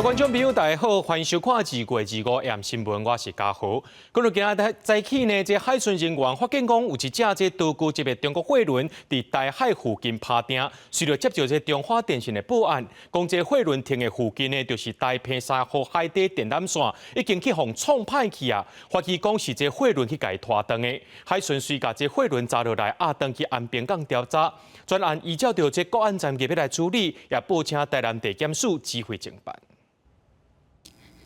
觀眾朋友，大家好，歡迎收看二月25暗新聞，我是嘉豪。今日今仔早起呢，這海巡人員發現講有一隻這多國籍的中國貨輪佇台海附近拋碇，隨著接著這中華電信的報案，講這貨輪停的附近呢，就是台澎3號海底電纜線，已經去予創歹去啊！懷疑講是這貨輪去共伊拖斷的。海巡隨共這貨輪查落來，押轉去安平港調查，全案依照著這國安站入來處理，也報請台南地檢署指揮偵辦。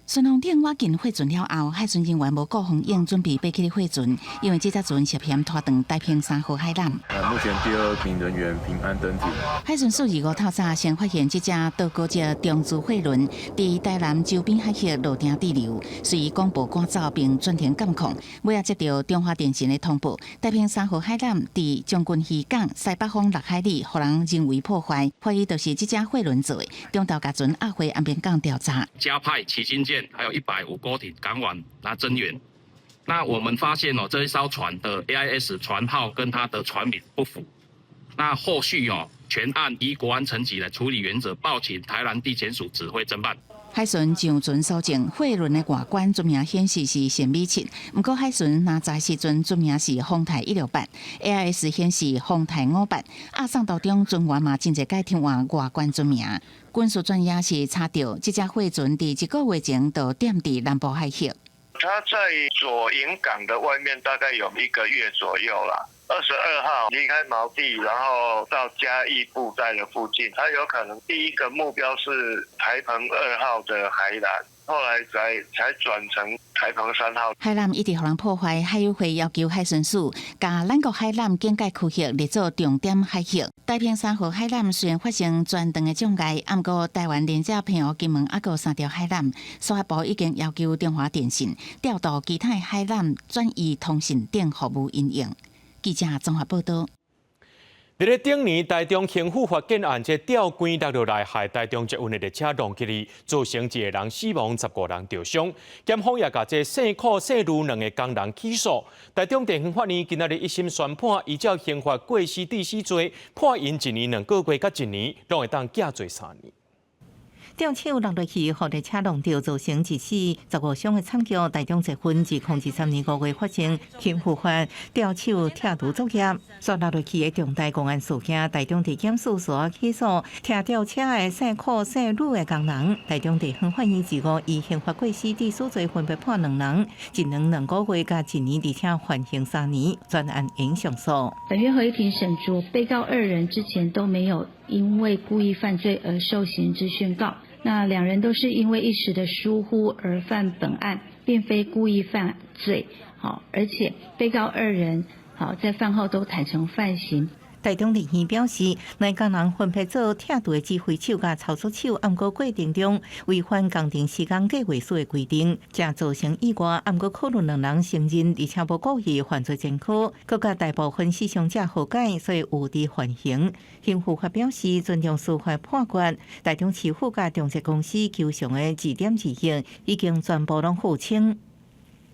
順風艇倚近貨船了後，海巡人員無顧風影，準備爬起貨船，因為這隻船涉嫌拖斷台澎3號海纜。目前第二名人員平安登艇。海巡署25透早先發現這隻多國籍中資貨輪佇台南周邊海域落碇滯留，隨廣播趕走並轉停監控。尾仔接著中華電信的通報，台澎三號海纜佇將軍漁港西北方6海里，予人人為破壞，懷疑就是這隻貨輪做的。中晝共船押回安平港調查。加派旗津艦，還有105孤艇趕往來增援。那我們發現哦，這一艘船的 AIS 船號跟它的船名不符。那後續哦，全案依國安層級來處理原則，報請台南地檢署指揮偵辦。海巡上船搜證，貨輪的外觀船名顯示是善美七，毋過海巡若查時陣船名是豐泰168，AIS 顯示豐泰58。押送途中，船員嘛真濟改替換外觀船名。軍事專家是查著這隻貨船佇一個月前就踮佇南部海域。他在左營港的外面大概有一個月左右啦。22號離開錨地，然後到嘉義布袋的附近，他有可能第一個目標是台澎2號的海纜，後來才轉成台澎3號。海纜一直予人破壞，海友會要求海巡署共咱國海纜警戒區域列做重點海域。台澎3號海纜雖然發生全斷的障礙，毋過台灣連接澎湖、金門猶閣有三條海纜，司法部已經要求中華電信調度其他海纜轉移通訊等服務應用。記者綜合報道。佇咧頂年台中興富發建案，這吊杆落落來，害台中捷運的列車撞起去，造成一個人死亡，15人著傷。檢方也共這姓柯姓盧兩個工人起訴。台中地方法院今仔日一審宣判，依照刑法過失致死罪，判𪜶一年2個月佮一年，攏會當減罪3年。吊手落落去，予列車撞著，造成一死15傷的慘劇。台中捷運2023年5月發生興富發吊手拆除作業，煞落落去的重大公安事件。台中地檢署訴起訴拆吊車的姓柯姓盧的工人。台中地方法院25依刑法過失致死罪分別判兩人一年2個月佮一年，而且緩刑3年，全案應上訴。本院合議庭審酌被告二人之前都沒有因為故意犯罪而受刑之宣告。那兩人都是因為一時的疏忽而犯本案，並非故意犯罪。好，而且被告二人好在犯後都坦承犯行。台中地院表示，兩工人分別做拆除的指揮手佮操作手，毋過過程中違反工程施工計劃書的規定，才造成意外。毋過考慮兩人承認，而且無故意犯罪前科，閣佮大部分死傷者和解，所以有佇緩刑。興富發表示尊重司法判決，台中市府佮中捷公司求償的2.2億已經全部攏付清。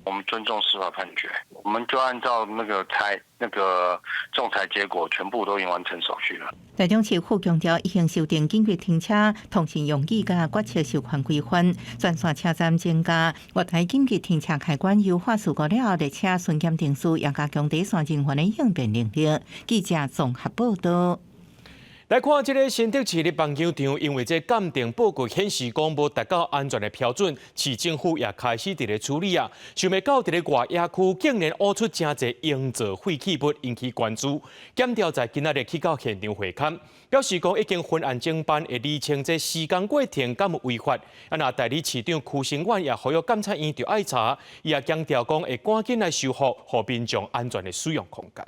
我們尊重司法判決，我們就按照那個裁那個仲裁結果，全部都已經完成手續了。台中市府強調，已經修訂緊急停車通行用語佮決策授權規範，全線車站增加月台緊急停車開關，優化事故了後列車巡檢程序，也加強第一線人員的應變能力。記者綜合報道。來看這个新竹市的棒球場，因為這鑑定報告顯示講無達到安全的標準，市政府也開始佇咧處理啊。想袂到佇咧外野區竟然挖出誠濟營造廢棄物，引起關注。檢調在今仔日去到現場會勘，表示講已經分案偵辦，會釐清這施工過程敢有違法。啊，若代理市長邱成遠也呼籲監察院著愛查，伊也強調講會趕緊來修復，予民眾安全的使用空間。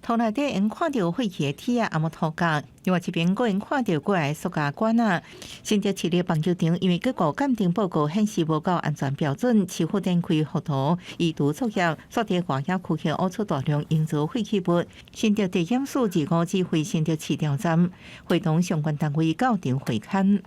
塗內底會看著廢棄的鐵仔，抑無塗膠。另外一邊，閣會看著過來塑膠管仔。新竹市立棒球場因為結果鑑定報告顯示無夠安全標準，市府展開覆圖移除作業，煞佇外野區域挖出大量營造廢棄物。新竹地檢署25指揮新竹市調站，會同相關單位到場會勘。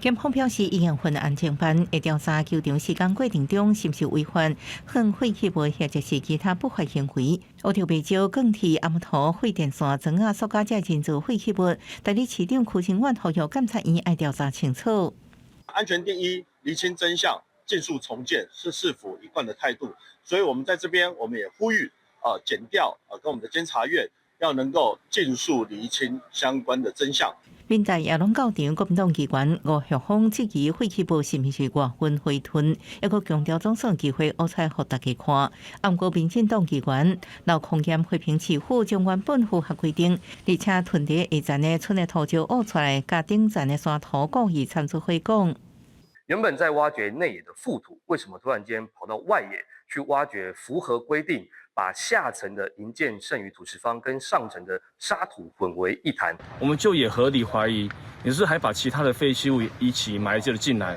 檢方表示，已經分案偵辦，會調查球場施工過程中是毋是違反放廢棄物或者是其他不法行為。烏著袂少鋼鐵、紅土、廢電線、磚仔、塑膠這人造廢棄物，代理市長柯清遠呼籲檢察院愛調查清楚。安全第一，釐清真相，盡速重建是市府一貫的態度。所以，我們在這邊，我們也呼籲啊，檢調啊，跟我們的監察院要能夠盡速釐清相關的真相。民代也攏到場，國民黨議員吳旭峰質疑廢棄物是毋是外運廢囤，抑閣強調總算機會挖出來予大家看。啊，毋過民進黨議員劉空劍批評市府將原本符合規定，而且囤佇下層的村的土石挖出來，共頂層的沙土故意摻做伙講。原本在挖掘內野的覆土，為什麼突然間跑到外野去挖掘符合規定，把下層的營建剩餘土石方跟上層的沙土混為一談？我們就也合理懷疑，你是還把其他的廢棄物一起埋了進來？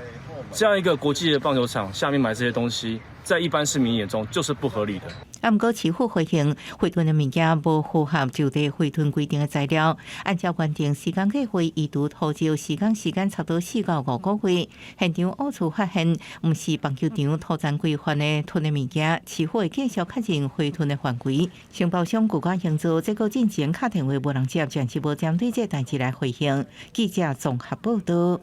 這樣一個國際的棒球場下面埋這些東西，在一般市民眼中就是不合理的。啊，毋過市府回應，廢囤的物件無符合就地廢囤規定的材料，按照原定施工計劃移除土石施工時間差不多4到5個月。現場挖出發現，毋是棒球場土層規範的囤的物件，市府會繼續確認廢囤的範圍。承包商舊家營造，這個進前敲電話無人接，暫時無針對這代誌來回應。記者綜合報道。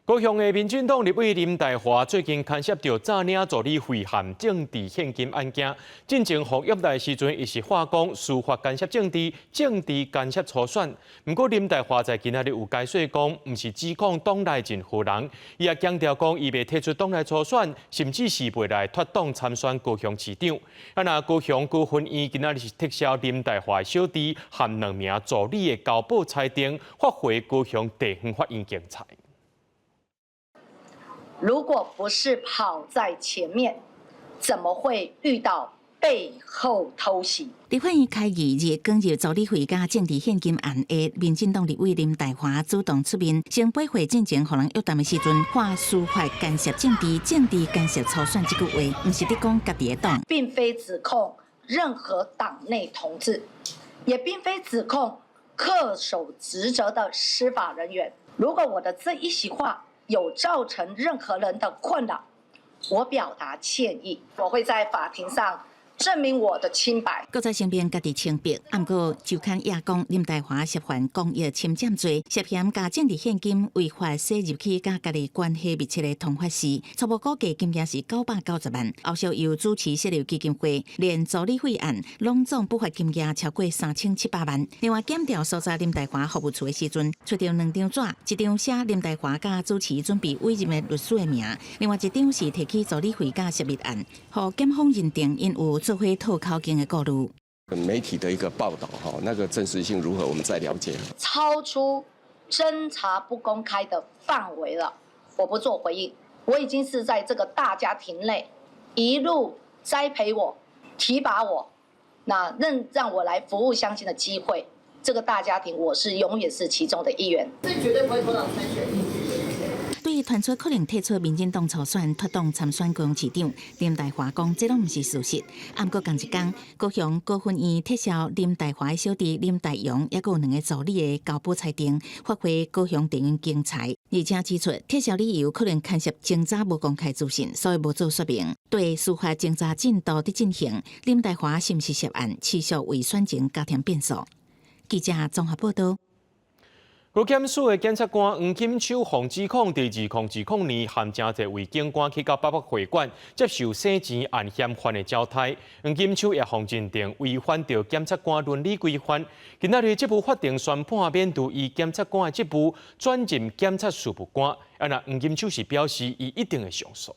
高雄的民進黨立委林岱樺最近牽涉著詐領助理費和政治獻金案件，進前予約談時陣，伊是話講司法干涉政治，政治干涉初選。毋過林岱樺在今仔日有解說講，毋是指控黨內任何人，伊也強調講，伊袂退出黨內初選，甚至是袂來脫黨參選高雄市長。啊，若高雄高分院今仔日是撤銷林岱樺小弟和兩名助理的交保裁定，發回高雄地方法院競裁。如果不是跑在前面，怎麼會遇到背後偷襲？立法院開議日，捲入助理費佮政治獻金案的民進黨立委林岱樺主動出面，先八會進前予人約談的時陣，話司法干涉政治、政治干涉初選這句話，毋是佇講家己的黨，並非指控任何黨內同志，也並非指控恪守職責的司法人員。如果我的這一席話，有造成任何人的困擾，我表達歉意。我會在法庭上證明我的清白。閣再聲明家己清白，毋過周刊也講林岱樺涉犯公益侵佔罪，涉嫌共政治獻金違法洗入去佮家己關係密切的通發司，初步估計金額是990萬。後續又主持設立基金會，連助理費案攏總不法金額超過3700萬。另外檢調搜查林岱樺服務處的時陣，揣著兩張紙，一張寫林岱樺佮主持準備委任的律師的名，另外一張是提起助理費佮涉密案，予檢方認定𪜶有做伙套口徑的顧慮。媒體的一個報道，哈，那個真實性如何，我們再了解。超出偵查不公開的範圍了，我不做回應。我已經是在這個大家庭內一路栽培我、提拔我，那讓我來服務鄉親的機會，這個大家庭我是永遠是其中的一員。這絕對不會脫黨參選。對於傳出可能退出民進黨初選、脫黨參選高雄市長，林岱樺講這攏毋是事實。毋過仝一工，高雄高分院撤銷林岱樺的小弟林大陽，抑閣有兩個助理的交保裁定，發回高雄地院競裁。而且指出，撤銷理由可能牽涉偵查無公開資訊，所以無做說明。對司法偵查進度佇進行，林岱樺是毋是涉案，持續為選情加添變數。記者綜合報道。高檢署的檢察官黃錦秋予指控，佇2020年和誠濟位警官去到八北會館接受洗錢案嫌犯的交代。黃錦秋也予認定違反著檢察官倫理規範。今仔日這部法庭宣判免除伊檢察官的職務，轉任檢察事務官。啊，若黃錦秋是表示，伊一定會上訴。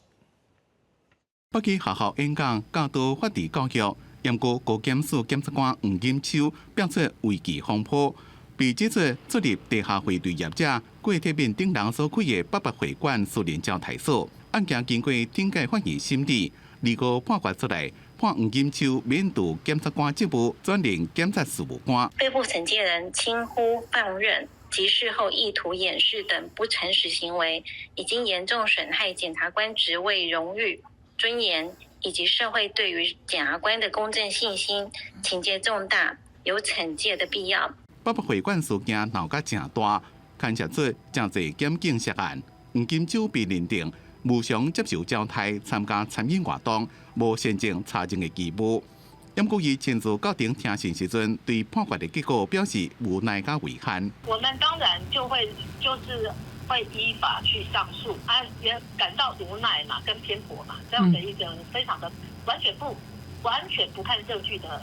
北基學校演講教導法治教育，毋過高檢署檢察官黃錦秋爆出違紀風波。被指出出入地下匯兌業者郭鐵敏等人所開的八八會館私人招待所，案件經過頂界法院審理，2號判決出來，判黃錦秋免除檢察官職務，轉任檢察事務官。被不懲戒人輕忽放任及事後意圖掩飾等不誠實行為，已經嚴重損害檢察官職位榮譽、尊嚴以及社會對於檢察官的公正信心，情節重大，有懲戒的必要。八八會館事件鬧甲誠大，牽涉出誠濟檢警涉案。黃金周被認定無償接受招待參加餐飲活動，無先證查證的義務。毋過伊親自到庭聽審時陣，對判決的結果表示無奈佮遺憾。我們當然就會就是會依法去上訴，啊，也感到無奈嘛，跟偏頗嘛，這樣的一個非常的完全不看證據的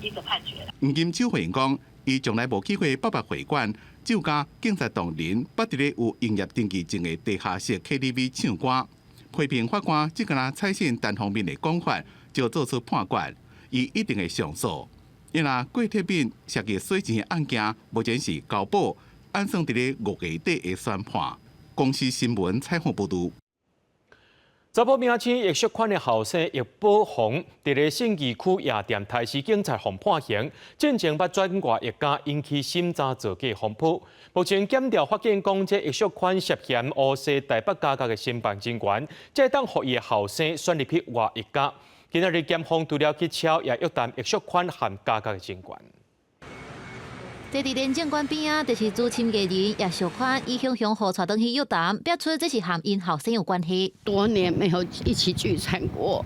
一個判決。黃金周回應講，伊從來無去過八八會館，酒家警察同仁捌佇咧有營業登記證的地下室 KTV 唱歌，批評法官只敢若採信單方面的講法就做出判決。伊一定會上訴。因為郭鐵敏涉及洗錢案件，目前是交保，按算佇咧5月底會宣判。公視新聞採訪報導。查埔明星葉淑寬的後生葉寶鴻，佇咧信義區夜店刣死警察，予判刑，進前捌轉外役監引起審查造假風波。目前檢調發現講，這葉淑寬涉嫌訛詐台北監獄的承辦人員，才會當予伊的後生選入去外役監。今仔日檢方除了去抄，也約談葉淑寬和監獄的人員。坐佇廉政館邊仔，就是資深藝人葉淑寬，伊雄雄予帶轉去約談，表出這是和𪜶後生有關係。多年沒有一起聚餐過，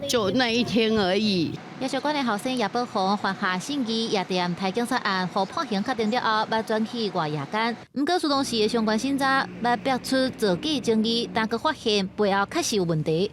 就那一天而已。葉淑寬的後生葉寶鴻犯下信義夜店刣警察案，予判刑確定了後，欲轉去外役監。毋過，蘇東市的相關審查，欲爆出造假爭議，但閣發現背後確實有問題。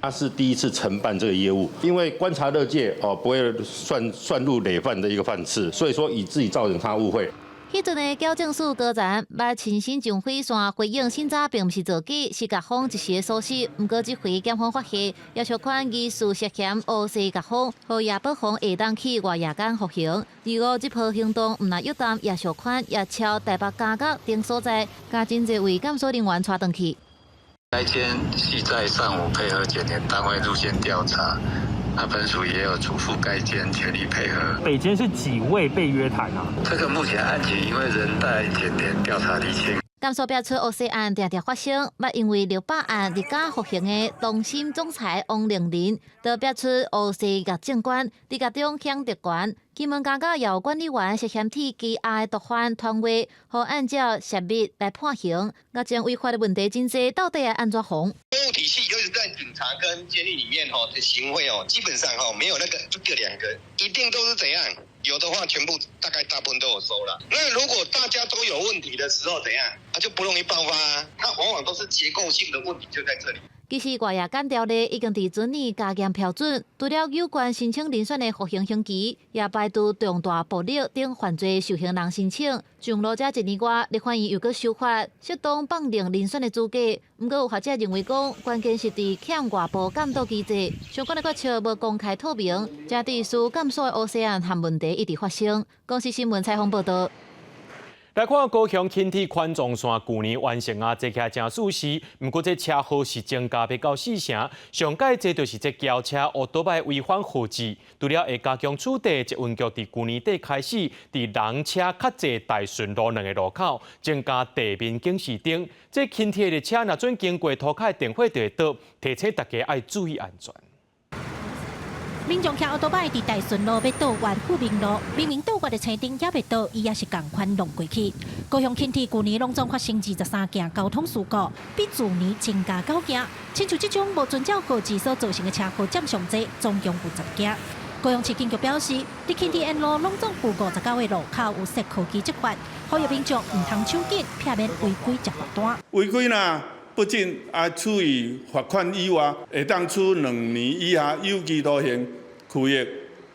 他是第一次承辦這個業務，因為觀察勒戒哦，不會算入累犯的一個犯次，所以說以自己造成他誤會。彼陣的矯正署高層捌親身上火線回應審查並毋是造假，是甲方一時的疏失。毋過這回檢方發現葉淑寬疑似涉嫌訛詐甲方，予葉寶鴻會當去外役監服刑。而我這波行動毋但約談葉淑寬，也抄台北監獄等所在，共真濟位監所人員帶轉去。該間係在上午配合檢驗單位入監調查，那本署也有囑咐該監全力配合。北監是幾位被約談啊？這個目前案情因為仍待檢驗調查釐清。檢索表出烏紗案定定發生，捌因為六百案入監服刑的東森總裁王玲玲，都表出烏紗獄政官佇獄中享特權。金門監獄有管理員涉嫌替羈押的毒犯傳話，予按照泄密來判刑。獄中違法的問題真濟，到底愛按怎防？公務體系，尤其在警察跟監獄裡面吼的行賄哦，基本上吼沒有那個一個兩個，一定都是怎樣？有的話，全部大概大部分都有收了。那如果大家都有問題的時候，怎樣？它就不容易爆發啊。它往往都是結構性的問題就在這裡。其實外役監條例已經佇前年加嚴標準，除了有關申請遴選的服刑刑期，也排除重大暴力等犯罪受刑人申請。上路才一年外，立法院又閣修法，適當放任遴選的資格。毋過有學者認為講，關鍵是佇欠外部監督機制，相關的決策無公開透明，才致使監所的烏紗案和問題一直發生。公視新聞採訪報導。來看高雄輕鐵環狀線，舊年完成啊，坐起來誠舒適。毋過這車禍是增加欲到四成，上蓋濟就是這轎車烏多擺違反號誌。除了會加強取締，捷運局佇舊年底開始，佇人車較濟大順路兩個路口增加地面警示燈。這輕鐵的車若準經過塗跤的電火就會倒，提醒大家愛注意安全。民眾騎歐多擺佇大順路欲倒彎富民路，明明倒彎的青燈猶未倒，伊也是仝款弄過去。高雄輕鐵舊年攏總發生23件交通事故，比去年增加九件。親像這種無遵照號誌所造成的車禍佔上濟，總共有10件。高雄市警局表示，佇輕鐵沿路攏總有59個路口有設科技執法，呼籲民眾毋通手緊，避免違規接罰單。違規若不僅愛處以罰款以外，會當處2年以下有期徒刑、拘役，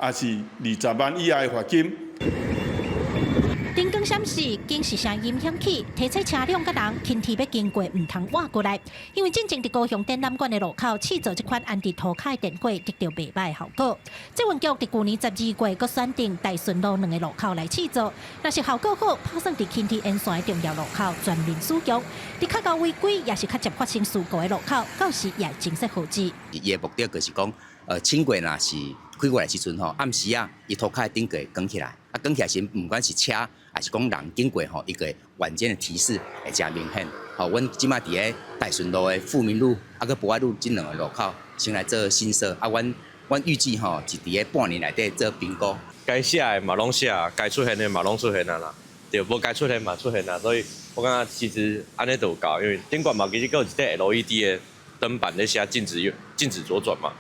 抑是20萬以下的罰金。燈光閃爍，警示聲音響起，提醒車輛佮人輕鐵欲經過，毋通倚過來，因為進前佇高雄展覽館的路口試做這款安佇塗跤的電火，得著袂䆀的效果。捷運局佇舊年12月，閣選定大順路兩個路口來試做，若是效果好，拍算佇輕鐵沿線的重要路口全面使用。佇較𠢕違規，抑是較捷發生事故的路口，到時也會增設號誌。伊的目的就是講，輕軌若是開過來時陣吼，暗時啊，伊塗跤的燈會關起來，啊，關起來時，毋管是車抑是講人經過吼，伊個晚間的提示會誠明顯。吼，阮這擺佇咧大順路的富民路，啊，閣博愛路這兩個路口，先來做新設。啊，阮預計吼，是佇咧半年內底做評估。該寫的嘛攏寫，該出現的嘛攏出現啊啦。對，無該出現嘛出現啦，所以我感覺其實按呢就有夠，因為頂懸嘛其實閣有一塊 LED 的燈板咧寫禁止右禁止左轉嘛，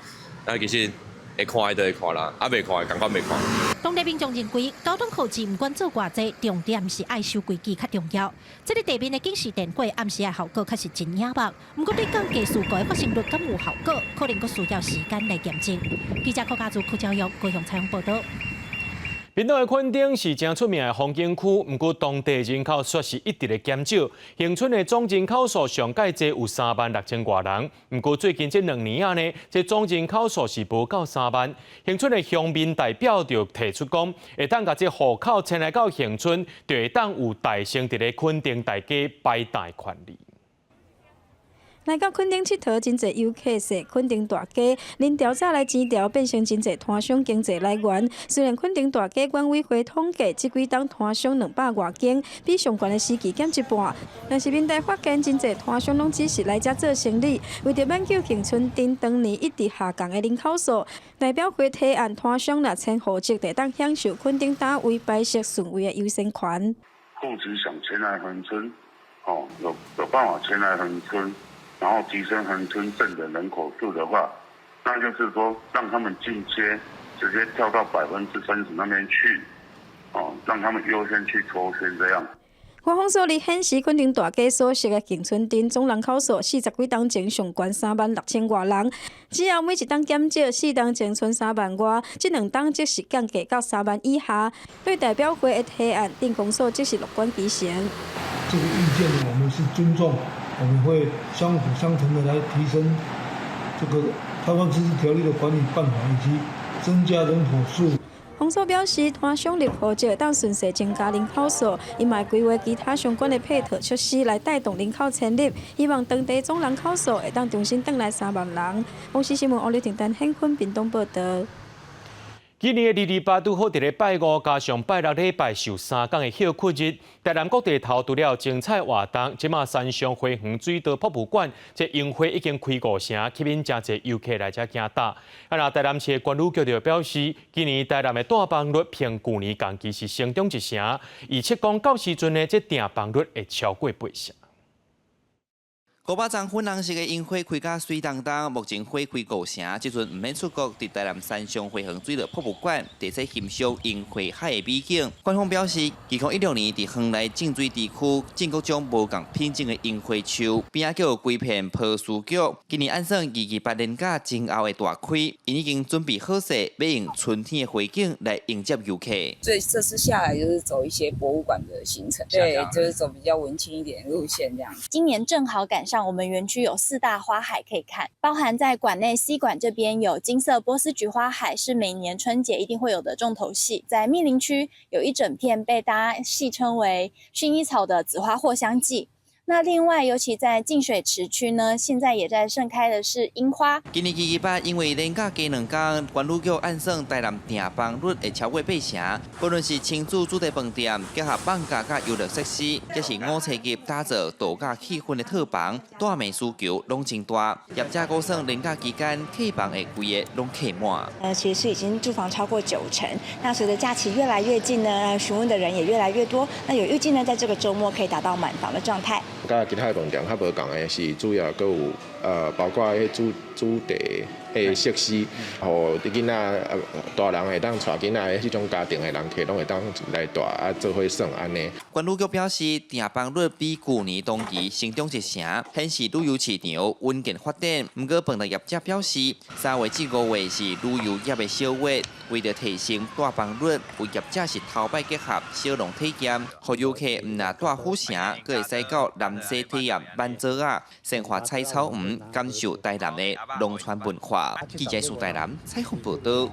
那其實會看的就會看啦，啊袂看的仝款袂看。當地民眾認為，交通號誌毋管做偌濟，重點是愛守規矩較重要。這个地面的警示電火暗時的效果確實真野目，毋過對降低事故的發生率敢有效果，可能閣需要時間來驗證。記者柯家祖、柯昭玉高雄採訪報導。屏東的墾丁是誠出名的風景區，毋過當地人口卻是一直咧減少。恆春的總人口數上蓋濟有3萬6千外人，毋過最近這兩年仔呢，這總人口數是無夠3萬。恆春的鄉民代表就提出講，會當共這戶口遷來到恆春，就會當有大聲佇咧墾丁大街擺檔的權利。來到墾丁𨑨迌，真濟遊客踅墾丁大街，人潮早來錢潮變成真濟攤商經濟來源。雖然墾丁大街管委會統計，這幾冬攤商200外間，比上懸的時期減一半。但是民代發現，真濟攤商攏只是來遮做生理，為著挽救恆春鎮當年一直下降的人口數，代表會提案攤商若遷戶籍，就會當享受墾丁單位擺設順位的優先權。戶籍想遷來恆春，哦，有辦法遷來恆春。然後提升恆春鎮的人口數的話，那就是說讓他們進階，直接跳到30%那邊去，哦，讓他們優先去抽籤這樣。官方數字顯示，墾丁大街所屬的恆春鎮總人口數40幾冬前上懸3萬6千外人，只要每一冬減少4冬前賰3萬外，這兩冬則是降低到3萬以下。對代表會的提案，鎮公所則是樂觀其成。這個意見我們是尊重。我們會相輔相成的來提升這個開放自治條例的管理辦法，以及增加人口數。公所表示，攤商入戶就會當順勢增加人口數，伊嘛會規劃其他相關的配套設施來帶動人口遷入，希望當地總人口數會當重新轉來3萬人。公視新聞王麗婷、陳顯坤屏東報導。今年的228拄好佇咧拜五，加上拜六禮拜受3工的歇睏日，台南各地頭除了精彩活動，這馬山上花園水道博物館這櫻花已經開五成，吸引誠濟遊客來遮行搭。啊，若台南市的觀旅局就表示，今年台南的住房率比舊年同期是成長一成，預測講到時陣呢，這訂房率會超過八成。500叢粉紅色的櫻花開甲媠當當，目前花開五成，這陣毋免出國，佇台南山上花園水樂博物館，地勢欣賞櫻花海的美景。官方表示，2016年佇園內淨水地區種各種無仝品種的櫻花樹，邊仔閣有規片波斯菊。今年按算228連假前後會大開，𪜶已經準備好勢，欲用春天的花景來迎接遊客。所以這次下來就是走一些博物館的行程，對，就是走比較文青一點的路線這樣。今年正好趕上。我們園區有四大花海可以看，包含在館內 C 館這邊有金色波斯菊花海，是每年春節一定會有的重頭戲。在密林區有一整片被大家戲稱為薰衣草的紫花藿香季。那另外，尤其在淨水池區呢，現在也在盛開的是櫻花。今年228因為連假加兩工，觀旅局按算台南訂房率會超過八成。不論是親子主題飯店，結合放假佮遊樂設施，抑是五星級打造度假氣氛的套房，住宿需求攏真大。業者估算連假期間客房會規个攏客滿。其實已經住房超過九成。那隨着假期越來越近呢，詢問的人也越來越多。那有預計呢，在這個週末可以達到滿房的狀態。佮其他的飯店較無仝的是，主要閣有包括彼主題的設施，予囡仔大人會當帶囡仔的彼種家庭的人客攏會當來蹛啊，做伙耍按呢。觀旅局表示，訂房率比舊年同期成長一成，顯示旅遊市場穩健發展。毋過，飯店業者表示，3月至5月是旅遊業的小月，為著提升住房率，有業者是頭擺結合小農體驗，予遊客毋但蹛府城，閣會使到南勢體驗挽藻仔、生活採草園，感受台南的農村文化。記者蘇台南採訪報導。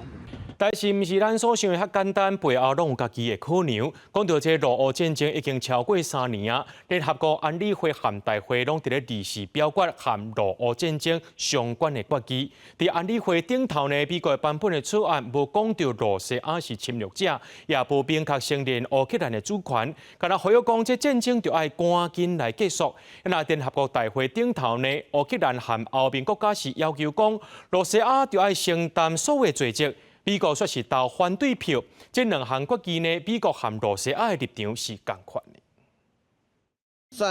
但是，毋是咱所想的遐簡單，背後攏有家己的考量。講到這俄烏戰爭已經超過3年啊，聯合國安理會和大會攏佇咧臨時表決和俄烏戰爭相關的決議。佇安理會頂頭呢，美國版本的草案無講著羅西亞是侵略者，也無明確承認烏克蘭的主權。敢若呼籲講，這戰爭著愛趕緊來結束。那聯合國大會頂頭呢，烏克蘭和歐盟國家是要求講，羅西亞著愛承擔所有罪責。美國煞是投反對票。這兩項決議呢，美國和露西亞的立場是仝款的。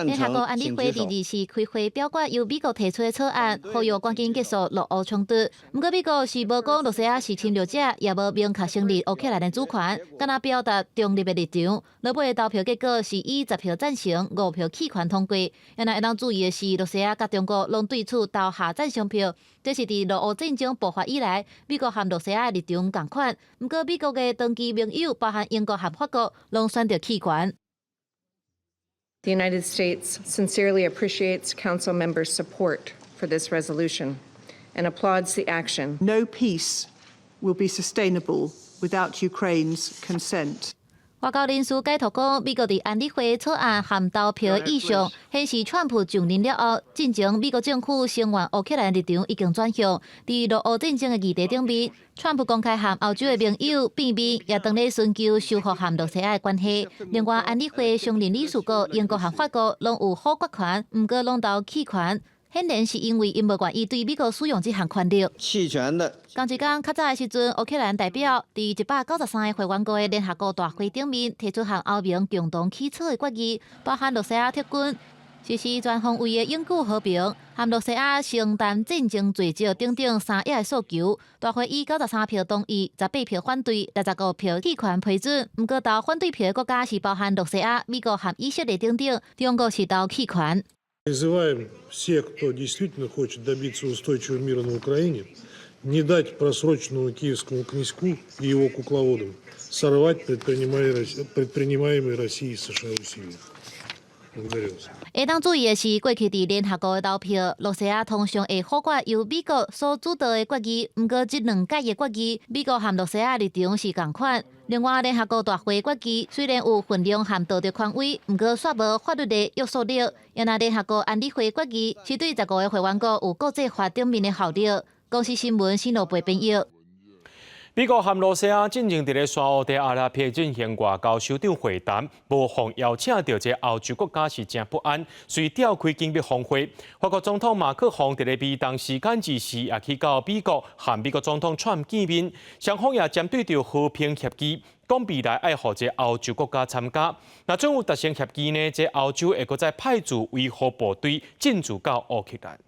聯合國安理會禮二四開會表決由美國提出的草案，呼籲趕緊結束俄烏衝突。毋過美國是無講露西亞是侵略者，也無明確承認烏克蘭的主權，干焦表達中立的立場。落尾的投票結果是以10票贊成、5票棄權通過。然後會當注意的是，露西亞佮中國攏對此投下贊成票，這是佇俄烏戰爭爆發以來，美國和露西亞的立場仝款。毋過美國的長期盟友，包含英國和法國，攏選擇棄權。 The United States sincerely appreciates Council members' support for this resolution and applauds the action. No peace will be sustainable without Ukraine's consent. 外交人士解讀講，美國佇安理會草案和投票意向，顯示川普上任了後，進前美國政府聲援烏克蘭立場已經轉向。佇俄烏戰爭的議題頂面，川普公開和歐洲的盟友見面，也當咧尋求修復和露西亞的關係。另外，安理會常任理事國英國和法國攏有否決權，毋過攏投棄權。顯然是因為𪜶無願意對美國使用這項權力。棄權的。仝一工較早的時陣，烏克蘭代表佇193個會員國的聯合國大會頂面提出和歐盟共同起草的決議，包含露西亞撤軍、實施全方位的永久和平，和露西亞承擔戰爭罪責等等三頁的訴求。大會以93票同意、18票反對、65票棄權批准。毋過投反對票的國家是包含露西亞、美國和以色列等等，中國是投棄權。 Призываем всех, кто действительно хочет добиться устойчивого мира на Украине, не дать просроченному киевскому князьку и его кукловодам сорвать предпринимаемые Россией и США усилия. Благодарю вас. 會當注意的是，過去佇聯合國的投票，露西亞通常會否決由美國所主導的決議。毋過，這兩屆的決議，美國和露西亞立場是仝款。另外，聯合國大會決議雖然有分量和道德權威，毋過煞無法律的約束力。若聯合國安理會決議是對15個會員國有國際法頂面的效力。公視新聞新羅貝編譯。美國和露西亞進前佇咧沙烏地阿拉伯進行外交首長會談，無予邀請著這歐洲國家是誠不安，遂召開緊密峰會。法國總統馬克宏佇咧美東時間二四也去到美國，和美國總統川普見面，雙方也針對著和平協議，講未來愛予這歐洲國家參加。若準有達成協議呢，這歐洲會閣再派駐維和部隊進駐到烏克蘭。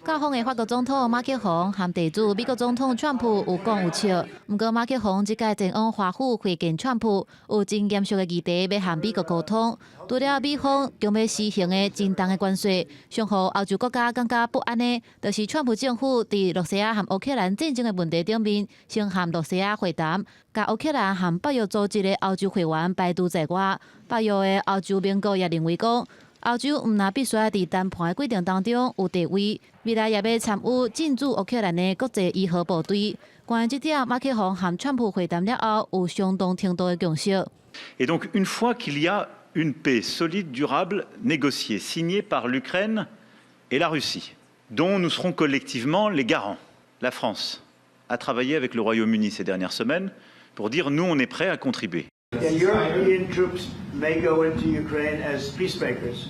到訪的法國總統馬克宏和地主美國總統川普有講有笑，毋過馬克宏這擺前往華府會見川普，有真嚴肅的議題欲和美國溝通。除了美方強欲施行的真重的關稅，上予歐洲國家感覺不安的，就是川普政府佇露西亞和烏克蘭戰爭的問題頂面，先和露西亞會談，共烏克蘭和北約組織的歐洲會員排除在外。北約的歐洲盟國也認為講，歐洲毋但必須愛佇談判的過程當中有地位，未來也欲參與進駐烏克蘭的國際維和部隊。關於這點，馬克宏和川普會談了後，有相當程度的共識。 Et donc une fois qu'il y a une paix solide, durable, négociée, signée par l'Ukraine et la Russie, dont nous serons collectivement les garants. La France a travaillé avec le Royaume-Uni ces dernières semaines pour dire nous, on est prêts à contribuer. European troops may go into Ukraine as peacemakers.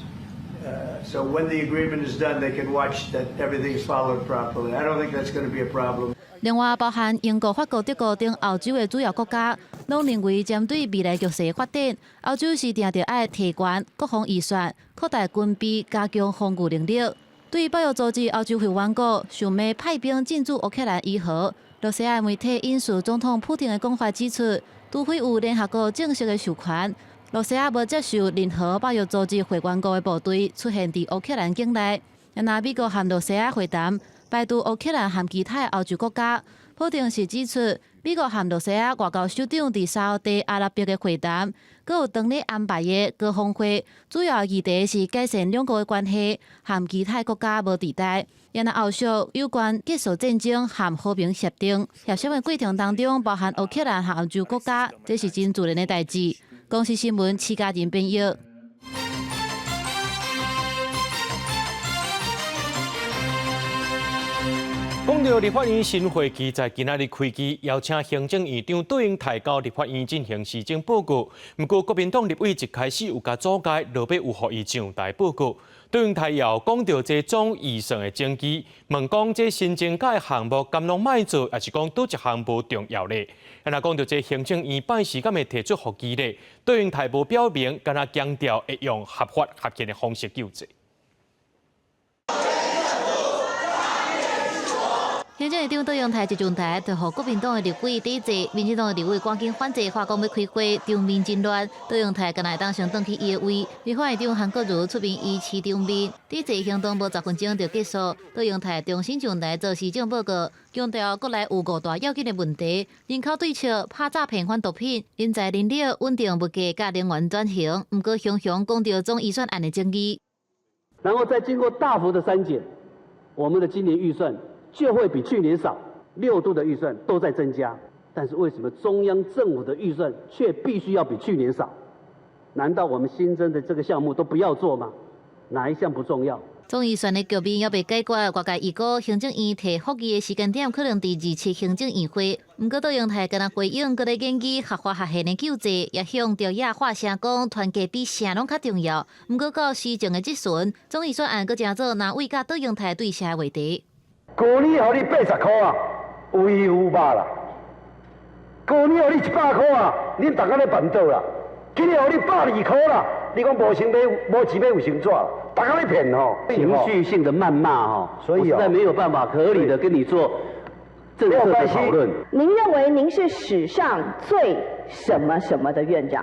So when the agreement is done, they can watch that everything is followed properly. I don't think that's going to be a problem. 另外，包含英國、法國、德國等歐洲的主要國家，攏認為針對未來局勢發展，歐洲是定著愛提懸國防預算、擴大軍備、加強防禦能力。對北約組織歐洲會員國想欲派兵進駐烏克蘭維和，露西亞媒體引述總統普丁的講法指出，除非有聯合國正式的授權，露西亞無接受任何北約組織會員國的部隊出現佇烏克蘭境內。若美國和露西亞會談，排除烏克蘭和其他歐洲國家。普丁是指出，美國和露西亞外交首長佇沙烏地阿拉伯的會談，閣有當咧安排的高峰會，主要議題是改善兩國的關係，和其他國家無佇內。然後後續有關結束戰爭和和平協定協商的過程當中，包含烏克蘭和歐洲國家，這是真自然的代誌。公視新聞，徐家仁編譯。講講到立法院新會期在今仔日開機，邀請行政院長卓榮泰到立法院進行施政報告。毋過國民黨立委一開始有共阻礙，落尾有予伊上台報告。卓榮泰又講到這總預算的爭議，問講這新增加的項目敢攏莫做，抑是講佗一項無重要咧？啊，若講到這行政院拜四敢會提出復議咧？卓榮泰無表明，干焦強調會用合法合憲的方式救濟。行政院長卓榮泰一上台，就予國民黨的立委抵制，民進黨的立委趕緊反制，話講欲開會，場面真亂。卓榮泰敢若會當先轉去伊的位，立法院長韓國瑜出面維持場面，抵制行動無10分鐘就結束。卓榮泰重新上台做施政報告，強調國內有五大要緊的問題：人口對策、拍詐騙反毒品、人才人力、穩定物價、佮能源轉型。毋過雄雄講著總預算案的爭議，然後再經過大幅的刪減，我們的今年預算就會比去年少，6度的預算都在增加，但是為什麼中央政府的預算卻必須要比去年少？難道我們新增的這個項目都不要做嗎？哪一項不重要？總預算的局面猶未解決，外界預估行政院提復議的時間點可能佇27行政院會。毋過卓榮泰敢若回應，閣咧研議合法合憲的救濟，也向朝野發聲講團結比啥攏較重要。毋過到施政的質詢，總預算案閣成做藍委佮卓榮泰對峙的話題。舊年予你80箍啊，有魚有肉啦。舊年予你100箍啊，恁逐工咧辦桌啦。今年予你120箍啦，你講無錢買，無錢買衛生紙，逐工咧騙吼。情緒性的謾罵吼，所以我實在沒有辦法合理的跟你做政策的討論。您認為您是史上最什麼什麼的院長？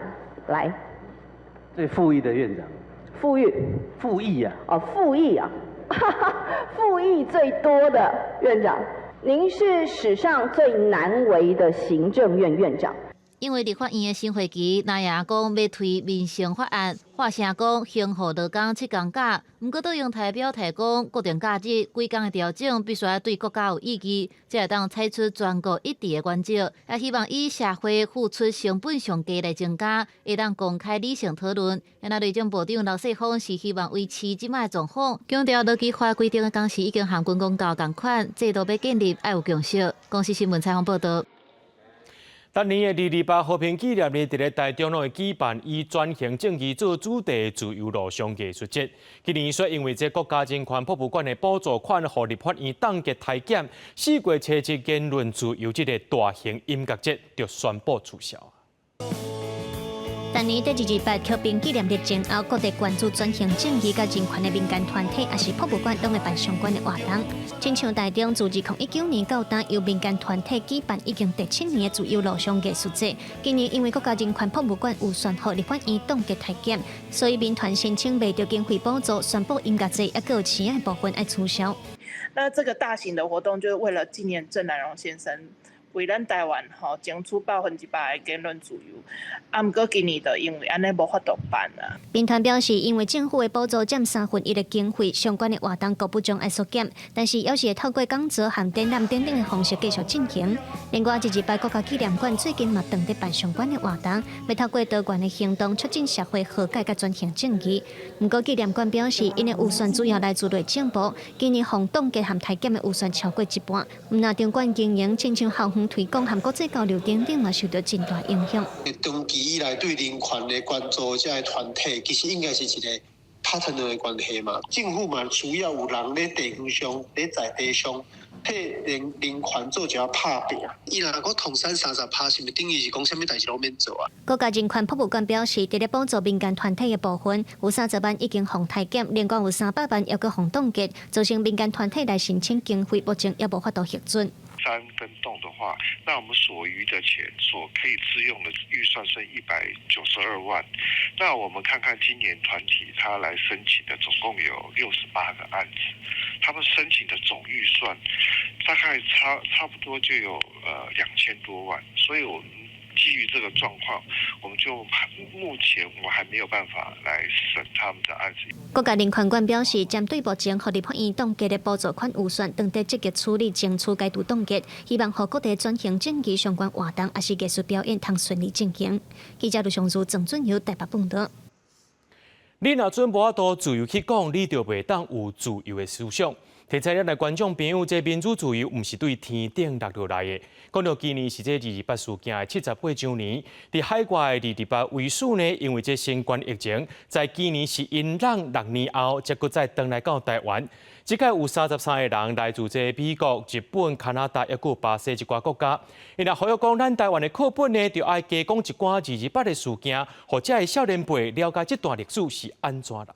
來，最富裕的院長。富裕。富裕啊。哦，富裕啊。附議最多的院長，您是史上最難為的行政院院長。因為立法院的新會期，藍營講欲推民生法案，發聲講興護勞工7工假。毋過卓榮泰表態講，國定假日規工的調整必須愛對國家有意義，才會當採取全國一致的原則。也希望以社會付出成本上低來增加，會當公開理性討論。那內政部長劉世鋒是希望維持這擺的狀況，強調勞基法規定的工時已經和軍公教仝款，制度欲建立愛有共識。公視新聞採訪報導。逐年的228和平紀念日，佇咧台中攏會舉辦以轉型正義做主題的自由路上藝術節。今年卻因為這國家人權博物館的補助款，予立法院凍結裁減，四月初七言論自由這个大型音樂節就宣布取消。逐年佇228和平紀念日前後，各地關注轉型正義佮人權的民間團體，抑是博物館，攏會辦相關的活動。親像台中自2019年到今，由民間團體舉辦已經第七年的自由路上藝術節。今年因為國家人權博物館預算予立法院凍結裁減，所以民團申請袂著經費補助，宣布音樂節抑閣有市的部分愛取消。那這個大型的活動就是為了紀念鄭南榕先生。為咱台灣吼爭取100%的言論自由，啊，毋過今年就因為按呢無法度辦啊。民團表示，因為政府的補助佔1/3的經費，相關的活動局部將愛縮減，但是猶是會透過講座和展覽等等的方式繼續進行。另外，228國家紀念館最近嘛正佇辦相關的活動，欲透過多元的行動促進社會和解佮轉型正義。毋過紀念館表示，𪜶的預算主要來自內政部，今年予凍結和裁減的預算超過一半。毋但場館經營，親像校園推廣和國際交流等等嘛，受著真大影響。長期以來對人權的關注，這个團體其實應該是一个 partner 的關係嘛。政府嘛需要有人咧地方上、咧在地上替人權做一下拍拚。伊若閣統三30%，是毋是等於是講啥物代誌攏免做啊？國家人權博物館表示，佇咧補助民間團體的部分，有30萬已經予裁減，另外有300萬猶閣予凍結，造成民間團體來申請經費，目前猶無法度核准。刪跟凍的話，那我們所餘的錢，所可以支用的預算剩192萬。那我們看看今年團體他來申請的總共有68個案子，他們申請的總預算大概差不多就有2000多萬，所以我們基於這個狀況，我們就目前我還沒有辦法來審他們的案子。國家人權館表示，針對目前予立法院凍結的補助款預算，正佇積極處理爭取解除凍結，希望予各地轉型正義相關活動，抑是藝術表演通順利進行。記者盧尚如、鄭俊友台北報導。你若準無法度自由去講，你就袂當有自由的思想。提醒咱的觀眾朋友，這民主自由毋是對天頂落落來的。講到今年是這二二八事件的78週年，佇海外的二二八遺屬呢，因為這新冠疫情，在今年是𪜶人6年後，才閣再轉來到台灣。這擺有33个人來自這美國、日本、加拿大，抑閣有巴西一寡國家。𪜶若呼籲講，咱台灣的課本呢，著愛加講一寡二二八的事件，予遮的少年輩了解這段歷史是按怎來的。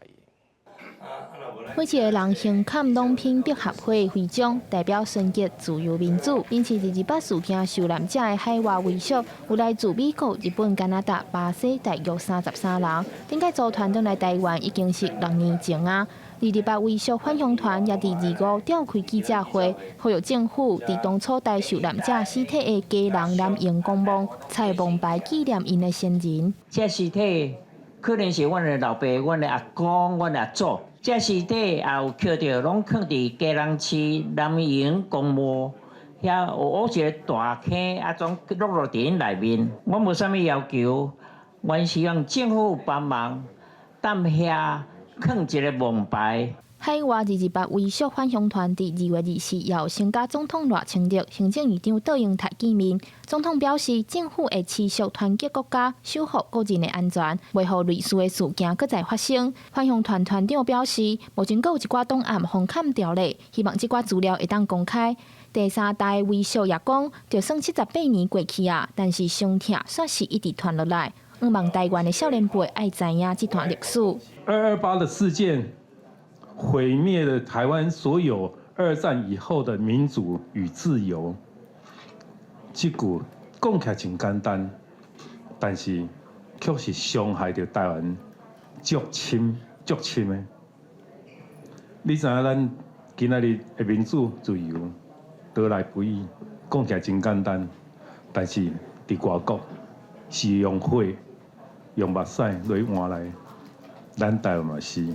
每一个人胸坎攏品德合會徽章，代表純潔、自由、民主。𪜶是二二八事件受難者的海外遺屬，有來自美國、日本、加拿大、巴西，大約33人。頂擺組團轉來台灣已經是6年前啊。二二八遺屬返鄉團也佇二五召開記者會，呼籲政府佇當初代受難者屍體的基隆南榮公墓，採墓牌紀念𪜶的先人。這屍體可能是阮的老爸、阮的阿公、阮的阿祖。這屍體也有抾著，攏囥佇基隆市南榮公墓，遐有挖一个大坑，啊，總落落佇𪜶內面。我無啥物要求，阮希望政府幫忙，踮遐囥一个墓牌。海外二二八遺屬返鄉團佇2月24要先佮總統賴清德、行政院長卓榮泰見面。總統表示，政府會持續團結國家，守護國人的安全，袂予類似的事件閣再發生。返鄉團團長表示，目前閣有一寡檔案封崁條例，希望這寡資料會當公開。第三代遺屬也講，就算78年過去啊，但是傷痛煞是一直傳落來。向望台灣的少年輩愛知影這段歷史。 228的事件毀滅了台灣所有二戰以後的民主與自由。這句講起來真簡單，但是卻是傷害著台灣足深足深的。你知影咱今仔日的民主自由得來不易，講起來真簡單，但是佇外國是用血、用目屎來換來，咱台灣嘛是。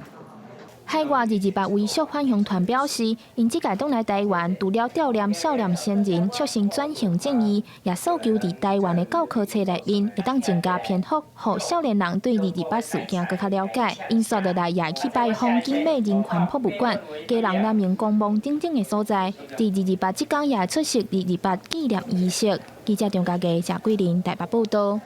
海外二二八遺屬返鄉團表示，𪜶這擺轉來台灣，除了悼念少年先人，促成轉型正義，也訴求佇台灣的教科冊內面會當增加篇幅，予少年人對二二八事件閣較了解。𪜶紲落來也會去拜訪景美人權博物館、基隆南榮公墓等等的所在。佇二二八這工也會出席二二八紀念儀式。記者張家傑、謝桂林台北報道。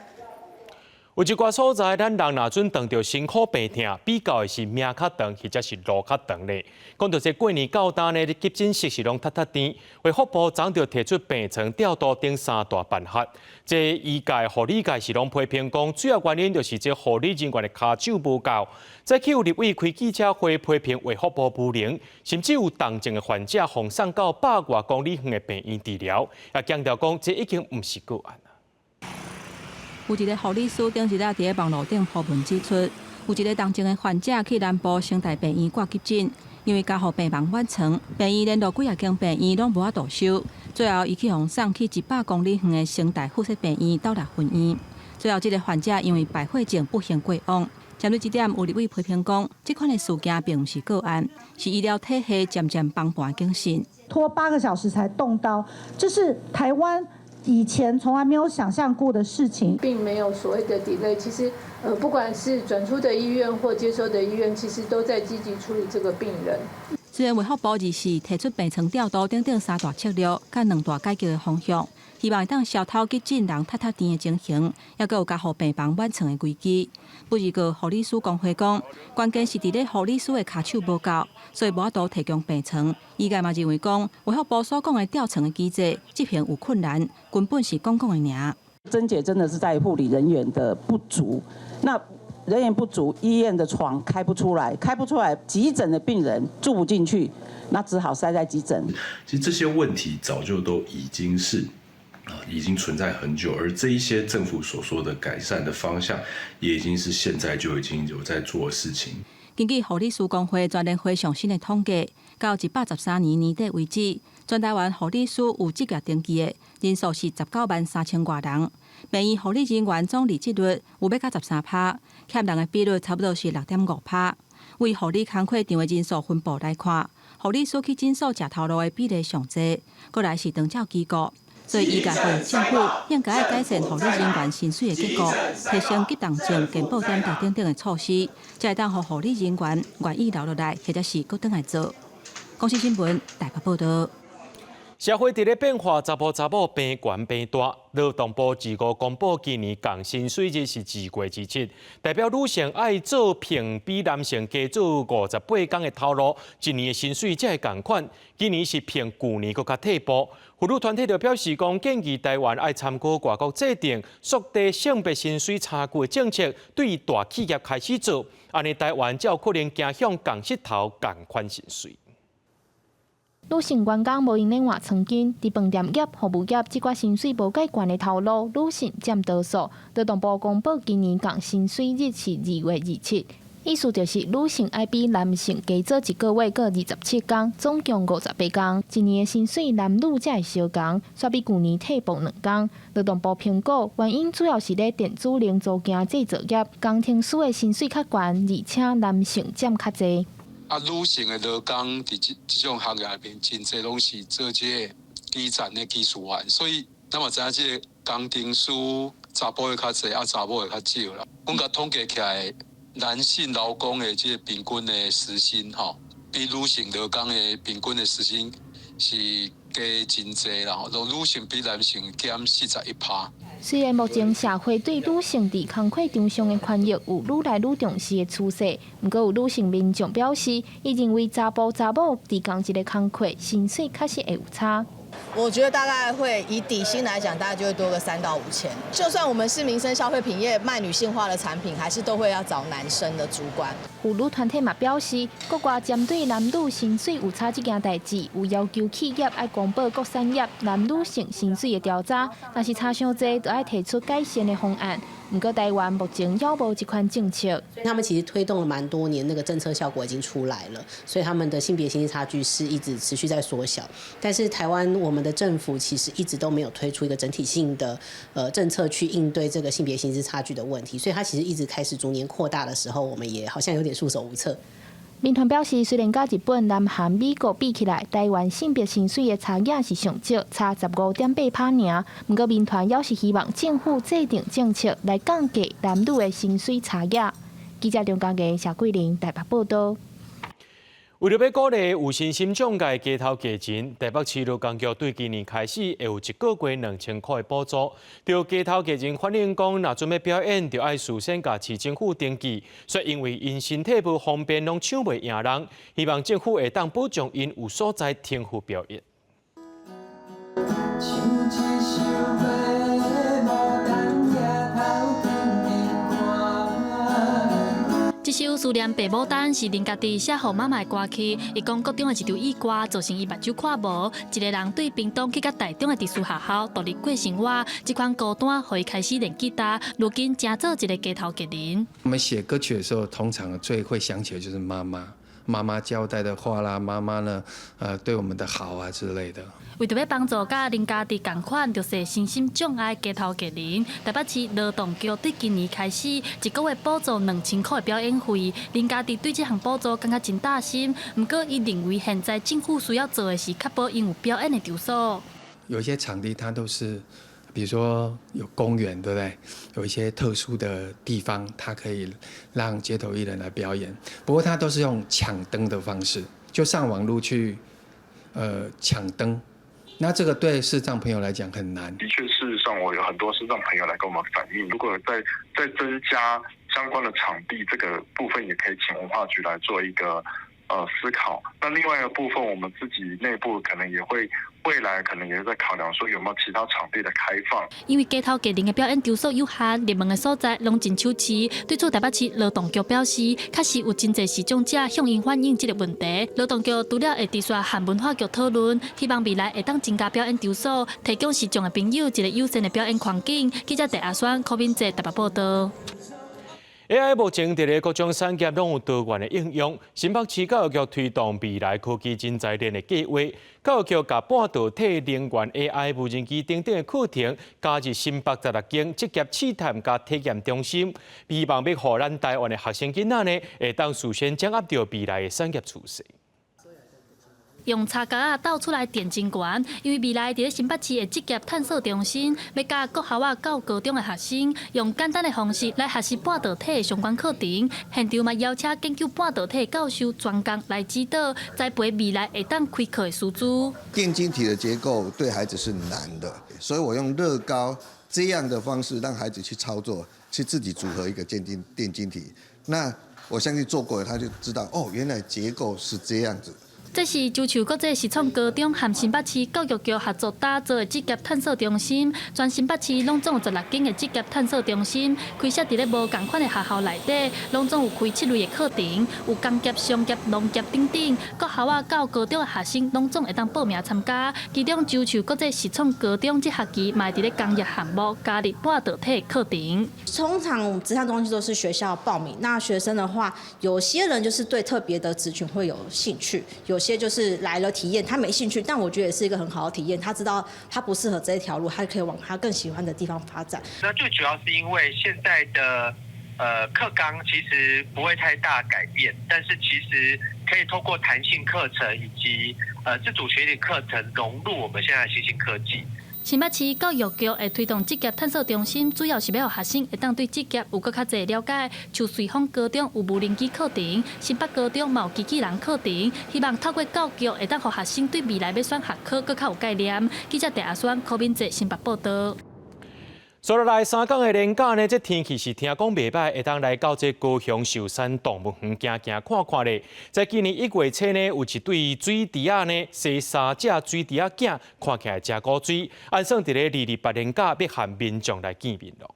有一寡所在，咱人若準當著辛苦病痛，比較的是命較長，或者是路較長咧。講到這過年到今呢，急診室是攏塞塞甜，衛福部早就提出病床調度等三大辦法。這醫界、護理界是攏批評講，主要原因就是這護理人員的跤手無夠。早起有立委開記者會批評衛福部無能，甚至有重症的患者予送到百外公里遠的病院治療，也強調講這已經毋是個案。有一个護理師頂一日佇咧網路頂鋪文指出，有一个重症的患者去南部成大病院掛急診，因為加護病房滿床，病院連續幾仔間病院攏無法度收，最後伊去予送去100公里遠的成大附設病院斗六分院。最後，這个患者因為敗血症不幸過往。針對這點，有立委批評講，這款的事件並毋是個案，是醫療體系漸漸崩盤的警訊。拖8個小時才動刀，這是台灣以前從來沒有想象過的事情，並沒有所謂的 delay。其實，不管是轉出的醫院或接收的醫院，其實都在積極處理這個病人。雖然衛福部二四提出病床調度等等三大策略，佮兩大改革的方向，希望會當消除急診人塞塞甜的情形，抑閣有加護病房滿床的危機。不過，護理師公會講，關鍵是佇咧護理師的跤手無夠，所以無法度提供病床。醫界嘛認為講，衛福部所講的調床的機制執行有困難，根本是講講的爾。症結真的是在護理人員的不足，那人員不足，醫院的床開不出來，開不出來，急診的病人住不進去，那只好塞在急診。其實這些問題早就都已經是啊，已經存在很久，而這一些政府所說的改善的方向，也已經是現在就已經有在做的事情。根據護理師公會全聯會上新的統計，到113年年底為止，全台灣護理師有執業登記的人數是19萬3千外人，病院護理人員總離職率有欲到13趴，欠人的比率差不多是6.5趴。為護理工課場的人數分布來看，護理師去診所食頭路的比例上濟，過來是長照機構。所以醫界呼籲政府應該愛改善護理人員薪水的結構，提升急重症健保點等等的措施，才會當予護理人員願意留落來，或者是閣轉來做。公視新聞台北報道。社會佇咧變化，查埔查某變懸變大。勞動部二五公布今年降薪水日是2月27，代表女性愛做平比男性加做58工的頭路，一年的薪水才會仝款。今年是憑舊年閣較退步。婦女團體就表示講，建議台灣愛參考外國制定縮低性別薪水差距的政策，對大企業開始做，按呢台灣才有可能走向仝膝頭仝款薪水。女性員工無閒咧換床巾，佇飯店業、服務業，這寡薪水無蓋懸的頭路，女性佔多數。勞動部公布今年降薪水日是2月27，意思就是女性愛比男性加做一個月閣27工，總共58工。一年的薪水男女才會相仝，煞比舊年退步2工。勞動部評估原因主要是咧電子零組件製造業、工程師的薪水較懸，而且男性佔較濟。啊，女性的勞工佇這這種行業內面，真濟攏是做這個基層的技術員，所以咱嘛知影這個工程師查埔的較濟，啊查某的較少啦。阮共統計起來，男性勞工的這個平均的時薪吼，比女性勞工的平均的時薪是加真濟啦，吼，女性比男性減41%。雖然目前社會對女性佇工課場上的權益有愈來愈重視的趨勢，毋過有女性民眾表示，伊認為查埔查某佇仝一个工課，薪水確實會有差。我覺得大概會以底薪來講，大概就會多個3到5千。就算我們是民生消費品業賣女性化的產品，還是都會要找男生的主管。婦女團體嘛表示，國外針對男女薪水有差這件代誌，有要求企業愛公布各產業男女性薪水的調查，若是差傷濟，就愛提出改善的方案。毋過台灣目前猶無這款政策。他們其實推動了蠻多年，那個政策效果已經出來了，所以他們的性別薪資差距是一直持續在縮小。但是台灣我們的政府其實一直都沒有推出一個整體性的政策去應對這個性別薪資差距的問題，所以它其實一直開始逐年擴大的時候，我們也好像有點束手無策。民團表示，雖然佮日本、南韓、美國比起來，台灣性別薪水的差額是上少，差15.8%爾。毋過民團猶是希望政府制定政策來降低男女的薪水差額。記者張家傑、謝桂玲台北報道。為著欲鼓勵有身心障礙街頭藝人，台北市勞工局對今年開始會有一個月2000箍的補助。著街頭藝人反映講，若準備表演，就愛事先共市政府登記，煞因為𪜶身體無方便，攏搶袂贏人。希望政府會當保障𪜶有所在停付表演。像一首白牡丹，抬頭緊緊看。這首《思念白牡丹》是林家弟寫予媽媽的歌曲。伊講國中的一場意外造成伊目睭看無，一个人對屏東去到台中的特殊學校獨立過生活。這款孤單，予伊開始練吉他，如今成做一个街頭藝人。我們寫歌曲的時候，通常最會想起的就是媽媽，媽媽交代的話啦，媽媽呢，對我們的好啊之類的。為著欲幫助佮林家弟仝款著是身心障礙街頭藝人，台北市勞動局對今年開始一個月補助2000箍的表演費。林家弟對這項補助感覺真擔心，毋過伊認為現在政府需要做的是確保𪜶有表演的場所。有一些場地，它都是，比如說有公園，對不對？有一些特殊的地方，它可以讓街頭藝人來表演。不過，它都是用搶燈的方式，就上網路去，搶燈。那這個對視障朋友來講很難。的確，事實上我有很多視障朋友來跟我們反映，如果再增加相關的場地，這個部分也可以請文化局來做一個思考。那另外一個部分，我們自己內部可能也會未來可能也會在考量，說有沒有其他場地的開放。因為街頭藝人的表演場所有限，入門的所在攏真手持。對此，台北市勞動局表示，確實有真濟視障者向𪜶反映這个問題。勞動局除了會持續和文化局討論，希望未來會當增加表演場所，提供視障的朋友一个友善的表演環境。記者鄭阿雙、柯敏哲台北報道。 AI 目前佇咧各種產業攏有多元的應用。新北市教育局推動未來科技人才鏈的計劃，教育局共半導體、能源、AI、無人機等等的課程加入新北16間職業試探佮體驗中心，希望欲予咱台灣的學生囡仔呢，會當事先掌握著未來的產業趨勢。用柴膠仔鬥出來電真懸，因為未來佇咧新北市的職業探索中心，欲教國校仔到高中的學生，用簡單的方式來學習半導體的相關課程。現場嘛邀請研究半導體教授專工來指導，栽培未來會當開課的師資。電晶體的結構對孩子是難的，所以我用樂高這樣的方式讓孩子去操作，去自己組合一個電晶體。那我相信做過他就知道哦，原來結構是這樣子。這是周樹國際實創高中和新北市教育局合作打造的職業探索中心。全新北市攏總有16間的職業探索中心，開設佇咧無仝款的學校內底，攏總有開七類的課程，有工業、商業、農業等等。國校仔到高中的學生攏總會當報名參加。其中周樹國際實創高中這學期嘛佇咧工業項目加入半導體課程。通常職探中心都是學校報名，那學生的話，有些人就是對特別的職群會有興趣，有些就是來了體驗，他沒興趣，但我覺得也是一個很好的體驗。他知道他不適合這一條路，他可以往他更喜歡的地方發展。那最主要是因為現在的課綱其實不會太大改變，但是其實可以透過彈性課程以及自主學習課程融入我們現在的新興科技。新北市教育局會推動職業探索中心，主要是欲予學生會當對職業有閣較濟了解。像瑞豐高中有無人機課程，新北高中嘛有機器人課程，希望透過教育會當予學生對未來欲選學科閣較有概念。記者鄭阿雙、柯敏哲新北報導。所來3工的連假呢，這天氣是聽講袂䆀，會當來到這高雄壽山動物園行行看看咧。在今年1月初呢，有一對水豬仔呢，生三隻水豬仔囝，看起來誠古錐，按算佇咧228連假欲和民眾來見面囉。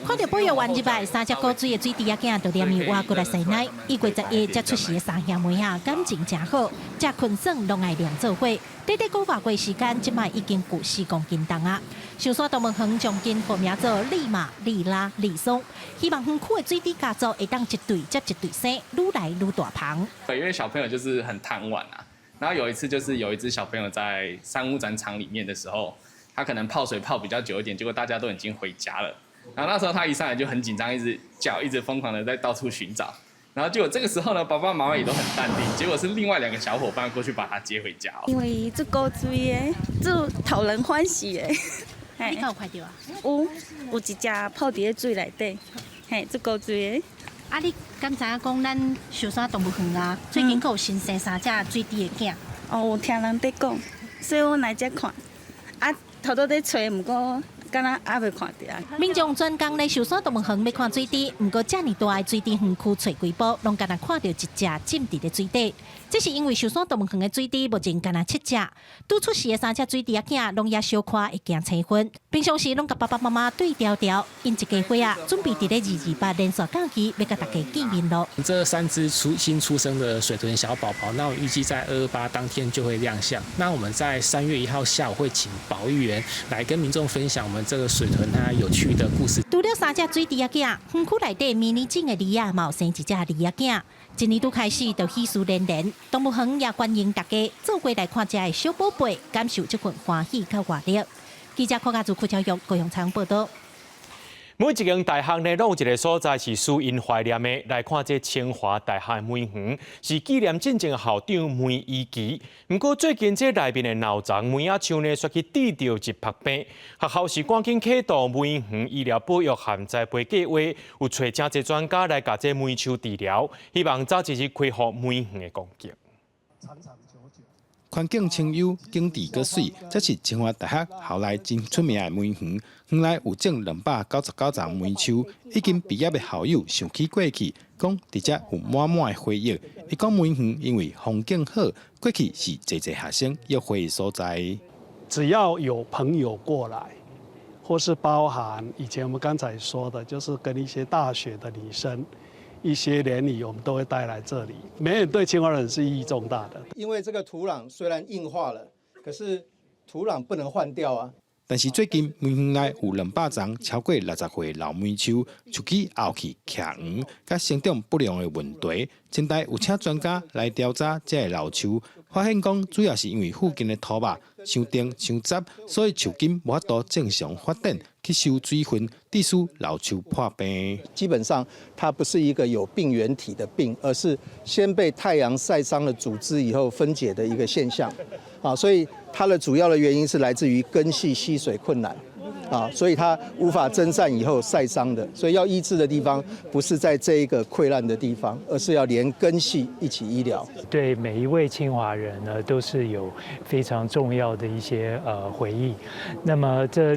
看著保育員入來，三隻古錐的水豬仔囝就連伊活過來洗奶。1月11才出世的三兄妹啊，感情誠好，食睏耍攏愛黏做伙。短短幾外月時間，這擺已經有4公斤重啊！壽山動物園將𪜶號名做利馬、利拉、利松，希望園區的水豬家族會當一對接一對生，愈來愈大棚。對，因為小朋友就是很貪玩啊。然後有一次就是有一隻小朋友在三屋展場裡面的時候，他可能泡水泡比較久一點，結果大家都已經回家了。然後那時候他一上來就很緊張，一直叫，一直瘋狂的在到處尋找。然後結果這個時候呢，爸爸媽媽也都很淡定。結果是另外兩個小夥伴過去把他接回家。因為足古錐的，足討人歡喜的。你敢有看著啊？有，有一隻泡佇咧水內底，嘿，足古錐的。啊，你敢知影講咱壽山動物園啊，最近閣有新生三隻水豬的囝？哦，有聽人佇講，所以我來遮看。啊，頭拄佇揣，毋過敢若猶未看著啊。民眾專工來壽山動物園欲看水豬，毋過遮爾大的水豬園區揣幾步，攏干焦看著一隻浸佇咧水底。這是因為壽山動物園的水豬目前干焦七隻，拄出世的三隻水豬仔囝攏猶小可會驚青昏，平常時攏共爸爸媽媽對牢牢。𪜶一家伙仔準備佇咧228連續假期欲共大家見面囉。這三隻新出生的水豚小寶寶，那我預計在228當天就會亮相。那我們在3月1號下午會請保育員來跟民眾分享我們這個水豚它有趣的故事。除了三隻水豬仔囝，園區內底迷你種的鯉仔嘛有生一隻鯉仔囝。一年拄開始就喜事連連，動物園也歡迎大家做伙來看這个小寶貝，感受這份歡喜佮活力。記者柯家祖、柯超玉高雄採訪報導。每一間大學呢，攏有一個所在是使𪜶懷念的。來看這清華大學的梅園，是紀念進前校長梅貽琦。毋過最近這內面的老欉梅仔樹呢，煞去致著一曝病。學校是趕緊啟動梅園醫療保育和栽培計劃，有揣誠濟專家來共這梅樹治療，希望早一日恢復梅園的光景。環境清幽，景致閣媠，這是清華大學校內真出名的梅園。園內有種299叢梅樹，已經畢業的校友想起過去，講佇遮有滿滿的回憶。伊講梅園因為風景好，過去是濟濟學生約會的所在。只要有朋友過來，或是包含以前我們剛才說的，就是跟一些大學的女生。一些聯誼，我們都會帶來這裡。梅園對清華人是意義重大的。因為這個土壤雖然硬化了，可是土壤不能換掉啊。但是最近梅園內有200叢超過60歲老梅樹，樹枝拗去徛黃，佮生長不良的問題。清大有請專家來調查這个老樹，發現講主要是因為附近的土肉傷凍傷雜，所以樹根無法度正常發展，吸收水分，致使老樹破病。基本上，它不是一個有病原體的病，而是先被太陽曬傷了組織以後分解的一個現象。啊，所以它的主要的原因是來自於根系吸水困難。啊，所以它無法蒸散以後曬傷的，所以要醫治的地方不是在這一個潰爛的地方，而是要連根系一起醫療。對每一位清華人呢，都是有非常重要的一些回憶。那麼這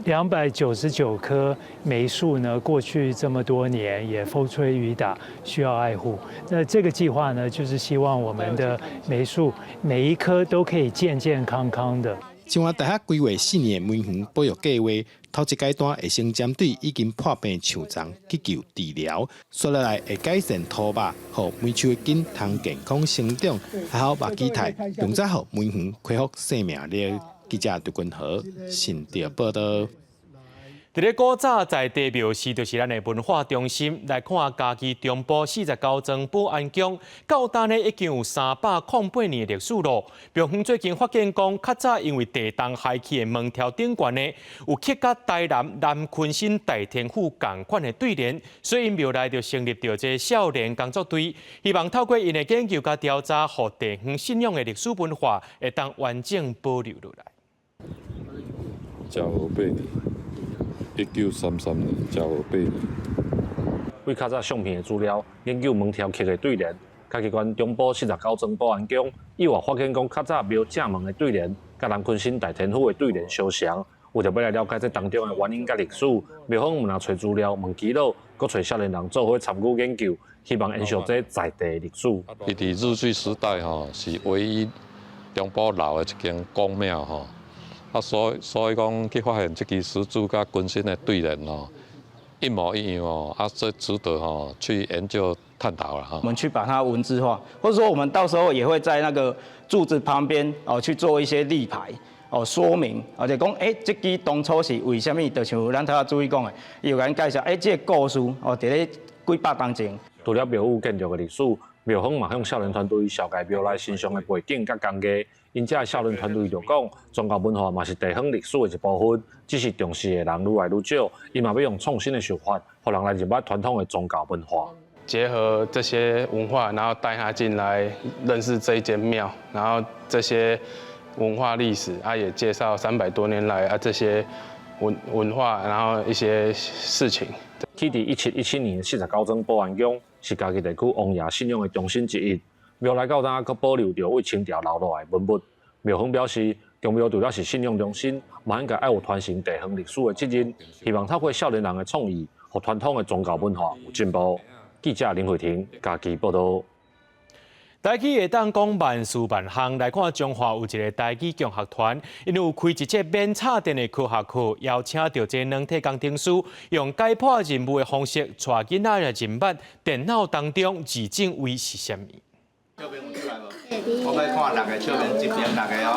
299棵梅樹呢，過去這麼多年也風吹雨打，需要愛護。那這個計劃呢，就是希望我們的梅樹每一棵都可以健健康康的。清華大學規劃4年的梅園保育計劃，頭一階段會先針對已經破病樹叢去求治療，紲落來會改善土肉，予梅樹的根通健康成長，還好目基態，並且予梅園恢復生命力。記者劉君和新竹報道。佇咧古早在地廟是，就是咱的文化中心。來看嘉義中部49莊保安宮，到今呢已經有308年的歷史咯。廟方最近發現講，較早因為地動害起的門柱頂懸呢，有刻佮台南南鯤鯓大天府仝款的對聯，所以廟內就成立著這少年工作隊，希望透過𪜶的研究佮調查，予地方信仰的歷史文化會當完整保留落來。昭和八年。1933年，昭和八年。為較早相片的資料，研究門柱刻的對聯，嘉義縣中部49莊保安宮，意外發現講較早廟正門的對聯，佮南鯤鯓大天府的對聯相像，為著欲來了解這當中的原因佮歷史，廟方毋但揣資料、問耆老，閣揣少年人做伙參與研究，希望延續這在地歷史。伊佇日據時代吼，是唯一中部留的一間公廟吼。啊，所以講去發現這支石柱佮鯤鯓的對聯哦，一模一樣哦，啊，這值得吼去研究探討了哈。我們去把它文字化，或者說我們到時候也會在那個柱子旁邊哦去做一些立牌哦說明，而且講這支當初是為啥物？就像咱頭仔主委講的，伊有共咱介紹這個故事哦，佇咧幾百年前。除了廟宇建築的歷史，廟方嘛向少年團隊紹介廟內神像的背景佮工藝。𪜶遮的少年團隊就講，宗教文化嘛是地方歷史的一部分，只是重視的人愈來愈少，伊嘛欲用創新的手法，予人來認捌傳統的宗教文化。結合這些文化，然後帶他進來認識這一間廟，然後這些文化歷史，啊也介紹300多年來啊這些文化，然後一些事情。起佇1717年49莊保安宮是嘉義地區王爺信仰的中心之一。廟內到今閣保留著對清朝留落來的文物。廟方表示，宮廟除了是信仰中心，嘛應該愛有傳承地方歷史的責任。希望透過少年人的創意，予傳統的宗教文化有進步。記者林慧婷嘉義報導。台語會當講萬事萬項，來看彰化有一個台語共學團，𪜶有開一節免插電的科學課，邀請著這軟體工程師，用解剖任務的方式，帶囡仔來認捌電腦當中二進位是啥物。我欲看六个笑面，這邊六个哦。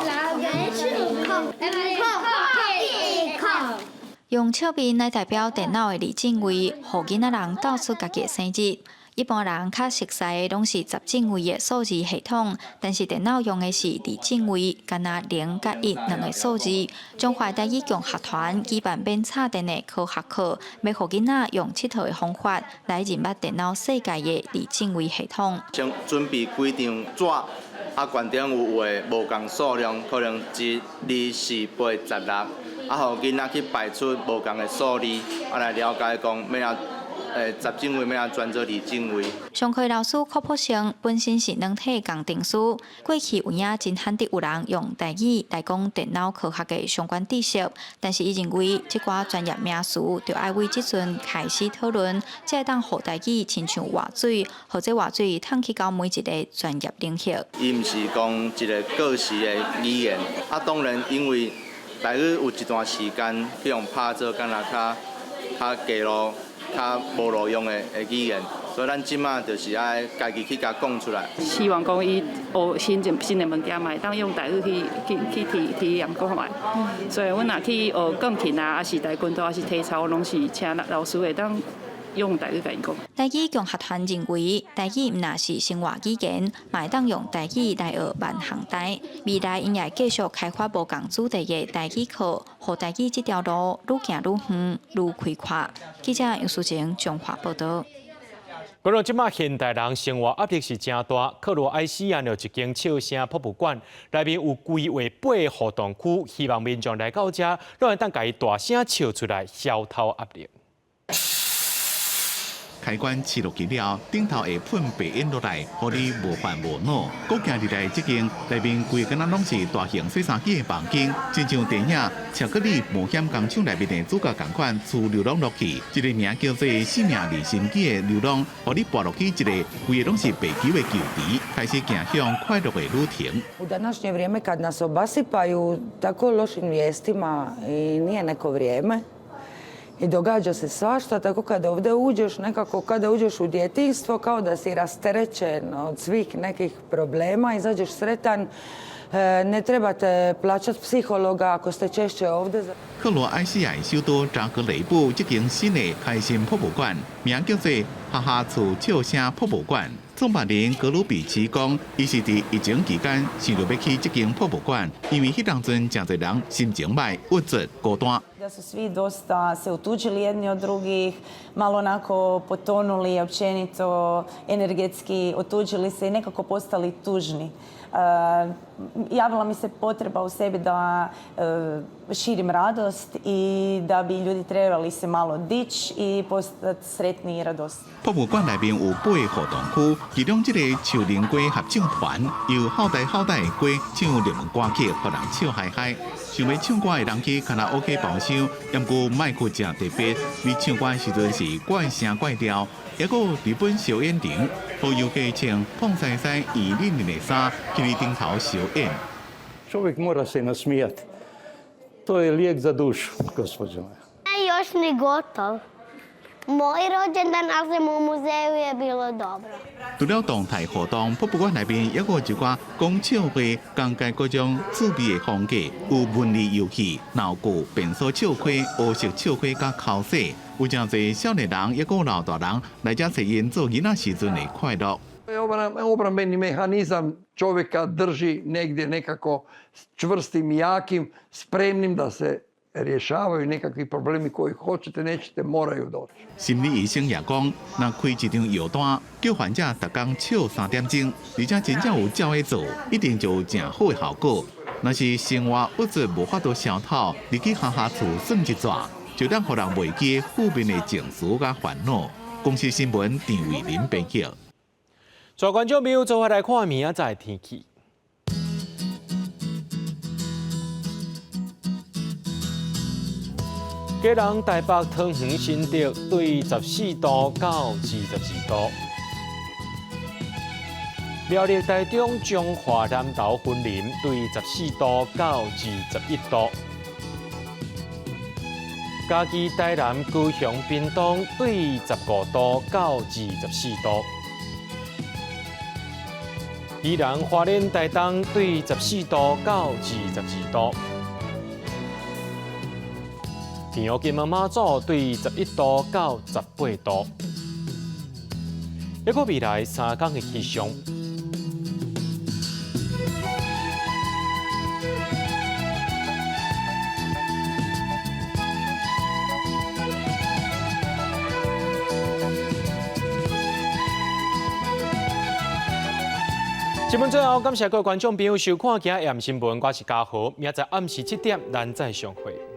用笑面來代表電腦的二進位，予囡仔人鬥出家己的生日。一般人較熟似的攏是十進位的數字系統，但是電腦用的是二進位，干焦零佮一兩个數字。彰化台語共學團舉辦免插電的科學課，欲予囡仔用𨑨迌的方法來認捌電腦世界的二進位系統。先準備幾張紙，啊，懸頂有畫無仝數量，可能一、二、四、八、十六，啊，予囡仔去排出無仝的數字，啊，來了解講欲按十進位欲按轉做二進位。上課老師柯普成本身是軟體工程師，過去有影真罕得有人用台語來講電腦科學的相關知識，但是伊認為這寡專業名詞著愛為這陣開始討論，才會當予台語親像活水，予這活水通去到每一个專業領域。伊毋是講一个過時的語言，啊，當然因為台語有一段時間去予拍做敢若較較低落。較無路用的語言，所以咱這馬就是愛家己去共講出來。希望講伊學新新的物件嘛，會當用台語去體驗看覓。所以阮若去學鋼琴啊，抑是跆拳道，抑是體操，攏是請老師會當用台語共𪜶講。台語共學團認為，台語毋但是生活語言，嘛會當用台語來學萬項代。未來𪜶也會繼續開發無仝主題的台語課，予台語這條路愈行愈遠，愈開闊。記者楊淑晴彰化報導。講到這馬現代人生活壓力是誠大，克羅埃西亞有一間笑聲博物館，內面有規劃八个活動區，希望民眾來到遮，攏會當共伊大聲笑出來，消透壓力。開關切落去了，頂頭會噴白煙落來，予你無煩無惱。閣行入來這間內面規个敢若攏是大型洗衫機的房間，親像電影《巧克力冒險工廠》內面的主角仝款，跙流浪落去，這個名叫做生命離心機的流浪，予你跋落去一个規个攏是白球的球池，開始行向快樂的旅程。 U današnje vrijeme kad nas obasipaju tako lošim vijestima i nije neko vrijeme i događa se svašta, tako kada ovdje uđeš, nekako kada uđeš u djetinjstvo, kao da si rasterećen od svih nekih problema, izađeš sretan, ne trebate plaćati psihologa ako ste češće ovdje. 克羅埃西亞的首都扎格雷布這間新的開心博物館，名叫做哈哈厝笑聲博物館。創辦人格魯比奇講，伊是佇疫情期間想著欲起這間博物館，因為彼當陣誠濟人心情䆀、鬱卒、孤單。 Da su svi dosta se otuđili jedni od drugih, malo onako potonuli općenito, energetski otuđili se i nekako postali tužni. Javila mi se potreba u sebi da širim radost i da bi ljudi trebali se malo dići i postati sretniji i radosniji. 博物館內面有八个活動區，其中這個樹林雞合唱團由後代後代的雞唱熱門歌曲，予人笑嗨嗨。想欲唱歌的人去卡拉 OK 包廂，毋過麥克誠特別，你唱歌的時陣是怪聲怪調，抑閣日本小演場，予遊客穿胖西西圓淋淋的衫，去你頂頭小演。 Čovjek mora se nasmijati. To je lijek za dušu, gospođo moja. Još ni gotov. Moj rođendan, ali sam u muzeju je bilo dobro. 除了動態活動，博物館內面抑閣有一寡講笑話、講解各種趣味的風格，有文字遊戲、鬧劇、變數笑話、烏色笑話佮口說，有誠濟少年人抑閣有老大人來遮揣𪜶做囡仔時陣的快樂。 Obrambeni mehanizam čovjeka drži negdje nekako čvrstim i jakim, spremnim da se rješavaju nekakvi problemi koji hoćete, nećete, moraju doći. 心理醫生也講，若開一張藥單，叫患者逐工笑三點鐘，而且真正有照咧做，一定就有誠好的效果。若是生活鬱卒無法度消透，入去哈哈厝耍一逝，就當予人袂記負面的情緒佮煩惱。公視新聞陳慧琳編輯。全觀眾朋友做伙來看明仔載天氣。基隆、台北、桃園、新竹對14度到22度。苗栗、台中、彰化、南投、雲林對14度到21度。嘉義、台南、高雄、屏東對15度到24度。宜蘭、花蓮、台東對14度到22度。澎湖、金門、馬祖對11度到18度。抑閣未來3工的氣象。節目最後，感謝各位觀眾朋友收看今日新聞，我是嘉豪，明仔載暗時7點，咱再相會。